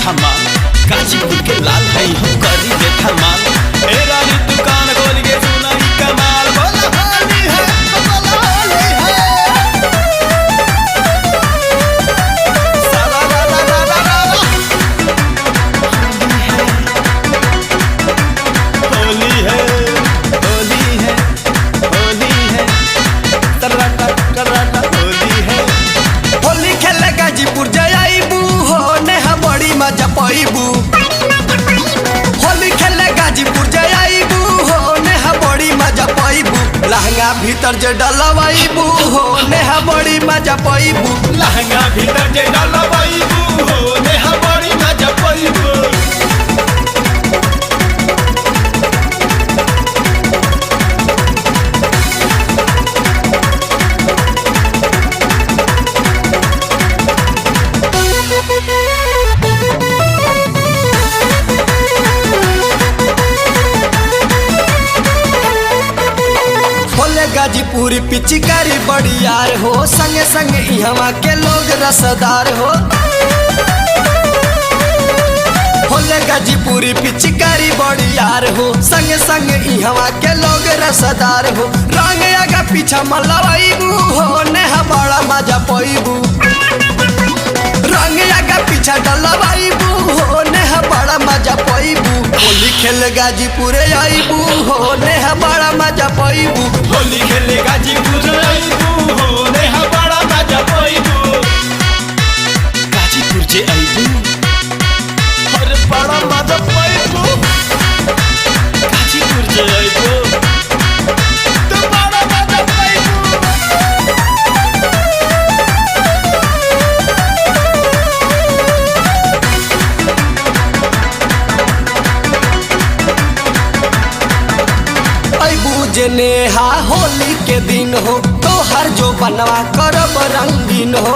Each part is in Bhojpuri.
धमाल, गाजीपुर के लाल है हम करी दे धमाल। ए रानी दुकान खोल के सुनाई कमाल, बोला होली है, बोला होली है। सारा रा रा रा रा रा रा। होली है, होली है, होली है, तर्राटा तर्राटा होली है। होली खेले गाजीपुर जाइबू हो नेहा बड़ी मजा पैबू। होली खेले गाजीपुर जाइबू हो नेहा बड़ी मजा पैबू। लहंगा भीतर जे डलवाइबू हो नेहा बड़ी मजा पैबू। लहंगा भीतर जे डलवाइबू हो नेहा बड़ी मजा पैबू। होले गाजीपुर पिचकारी बड़ियार हो, संगे संगे इहवा के लोग रसदार हो। होले गाजीपुरी पिचकारी बड़ियार हो, संगे संगे इहवा के लोग रसदार हो। रंग आगा पीछा मलवाइबू हो नेहा बड़ा मजा पैबू। रंग आगा पीछा डलवाइबू हो नेहा बड़ा मजा पैबू। होली खेल गाजीपुर आइबू हो नेहा बड़ा मजा पैबू। होली खेले गाजीपुर आइबू हो नेहा बड़ा मजा पैबू। गाजीपुर जे आइबू अरे बड़ा मजा पैबू। गाजीपुर जे आइबू तो बड़ा मजा पैबू। अबू जे नेहा होली के दिन हो, तोहर जो बनवा करब रंगीन हो।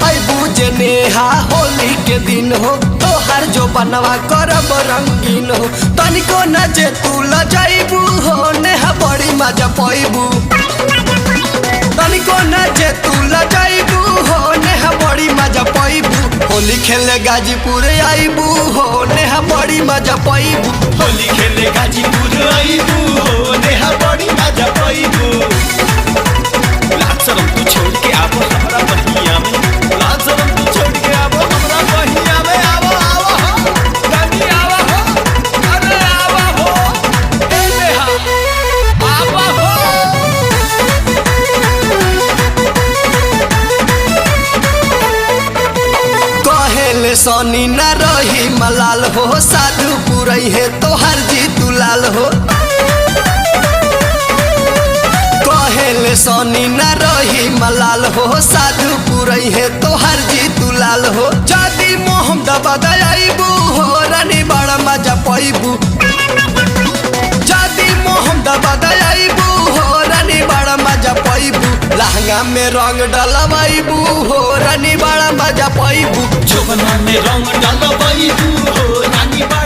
अबू जे नेहा होली के दिन हो, तोहर जो बनवा करब रंगीन हो। तनिको न जे तू लजाइबू हो नेहा बड़ी मजा पैबू। तनिको न जे तू लजाइबू हो नेहा बड़ी मजा पैबू। होली खेले गाजीपुर आइबू हो नेहा बड़ी मजा पैबू। होली खेले गाजीपुर आइबू हो नेहा बड़ी मजा पैबू। लाज शरम तू छोड़ के आवो हमरा बहिया में, लाज शरम तू छोड़ के आवो हमरा बहिया में। आवो आवो हो रानी आवो हो, अरे आवो हो ए नेहा आवो हो। कहेले सनी न रही मलाल हो, साधु पुरई है तोहर जी दुलाल हो। कहेले सनी न रही मलाल हो, साधु पुरई है तोहर जी दुलाल हो। जदी मोहम दबा दयाबू हो रानी बड़ा मजा पैबू। जदी मोहम दबा दयाबू हो रानी बड़ा मजा पैबू। लहंगा में रंग डलवाइबू हो रानी बड़ा मजा पैबू। जोबना में रंग डलवाइबू हो रानी बड़ा